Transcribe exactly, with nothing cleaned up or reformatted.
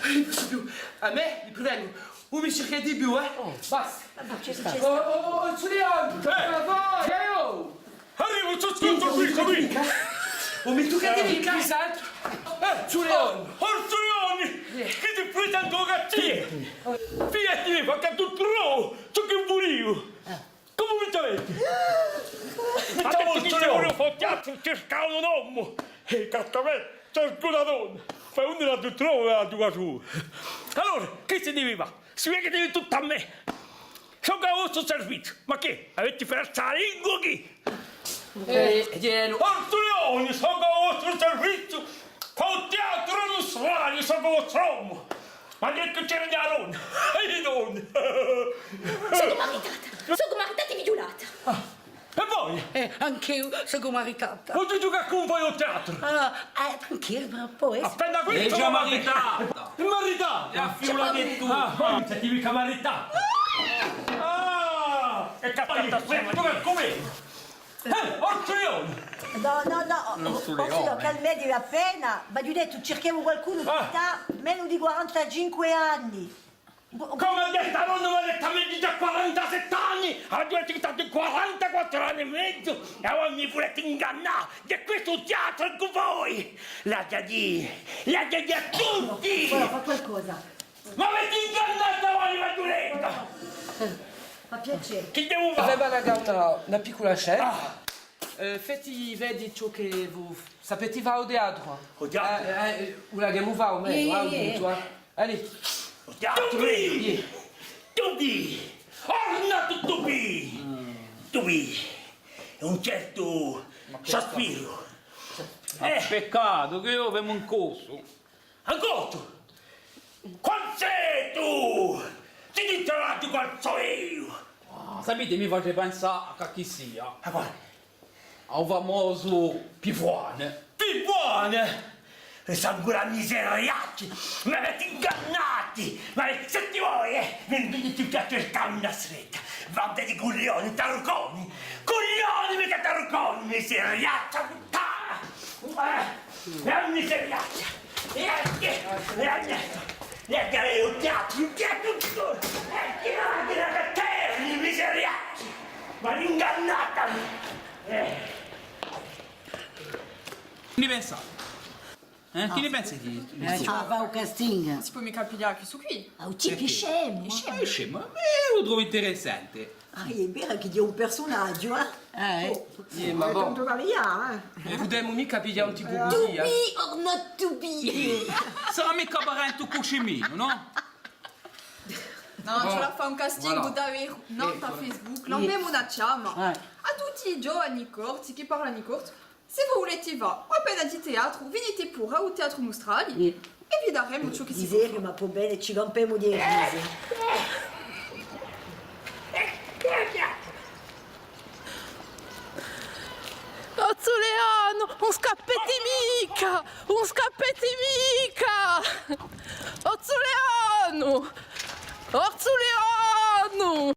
Ùn possu più. À mè, vi pregu. Ùn mi circheti più, eh? Oh, basta. Ma chì succedi? Oh, oh, oh, Orsu Leone! Eh! Ma voi, eh, oh! Arrivu, sò, sò, sò quì, sò quì! Ùn mi tuccati micca! Eh, Orsu Leone! Orsu Leone! Chì ti presenti, o cazzì! Fighjati, facciu tuttu ciò chì vuliu! Cumu mi sapeti? Ma chì ti dicu, vogliu fà u teatru, circava un omu. È cattavè, cercu una donna. Ma induve l'hà da truvà a tua sua? Allora, chì si divi fà? Si vedi chì devi tuttu à mè. Sò à u vostru serviziu. Ma chì? Aveti persu a lingua chì? Eh, eh, Orsu Leone, sò à u vostru serviziu. Fà u teatru nustrale, sò u vostru omu. Ma chì c'era di Arone? Ai donni! Sò maritata! Sò maritata è figliulata! Ah, è voi? Eh, anch'eiu sò maritata. Vogliu ghjucà cun voi à u teatru? Ah, eh, anch'eiu, ma pò esse. Appena questu. Hè ghjà maritata! Hè maritata! Hè a figliola di tù! Ah, ma ùn seti micca maritata! Ah! È cattata sempre! Ghjucà cun mè! Eh, Orsu Leone! Nò, nò, nò, Orsu Leone, calmetevi appena, v'aghju dettu, circhemu qualcunu chì hà menu di quarantacinque anni. Cumu hà dettu, nò, nò, m'hà dettu à mè chì hà quarantasette anni, aghju dettu chì hà quarantaquattru anni è mezu, è avà mi vuleti ingannà, chì questu hè u teatru cù voi! L'aghju da dì, l'aghju da dì à tutti! Ora fà qualcosa. Ma m'aveti ingannatu, avà, Madduletta! Eh, fà piacè. Chì devu fà? Avemu da dà una, una piccula scena. Ah. Eh, feti vedi ciò chì vo sapeti fà à u teatru. À u teatru? Eh, eh, eh, u laghjemu fà, o megliu, eh, u teatru. Allez. À u teatru, eh. Tutti! Ornatu tutti! Tutti! È un certu Shakespeare. Ma peccatu chì eiu vemu in corsu. Ancora tù? Quale sè tù? Ti dicu quale sò eiu! Ah, sapeti, mi face pensà à qualchissia. À quale? À u famosu Pivuani. Pivuani? Sò ancora miseriacci! M'aveti ingannati! Ma senti voi, eh! Mi, mi, mi piace il canna stretta! Banda di cuglioni, tarucconi! Cuglioni, micca tarucconi! Miseriaccia puttana! Eh! È a miseria! È a, è a, è a, u teatru, u teatru, eh, è a, è a, terri, miseria! Ma l'ingannata! Eh. Chì ni pensate? Eh? Chì ni pensate di, di stu? Ah, fà u casting. Si pò micca piglià quessu quì. Ah, u tipu hè scemu. Hè scemu. Ma hè scemu, ma eiu u trovu interessante. Ah, hè vera chì hè un persunagiu, eh? Eh, eh. Oh, eh, ma bon. Tantu da via, eh. È pudemu micca piglià un tipu cusì, eh? To be or not to be. Sarà micca parente cù Ciminu, nò? Nò, ci vole à fà un casting, voilà. Daveru, nò, da Facebook, lampemu una chjama à tutti i giovani corsi chì parlanu corsu. S'è vo vuleti fà appena di teatru, viniti puru à u Teatru Nustrali è vi daremu ciò chì si pò fà. Miseriaccia, ma pò bè, ci campemu di risa. Orsu Leone, ùn scappeti micca! Ùn scappeti micca! Orsu Leone! Orsu Leone!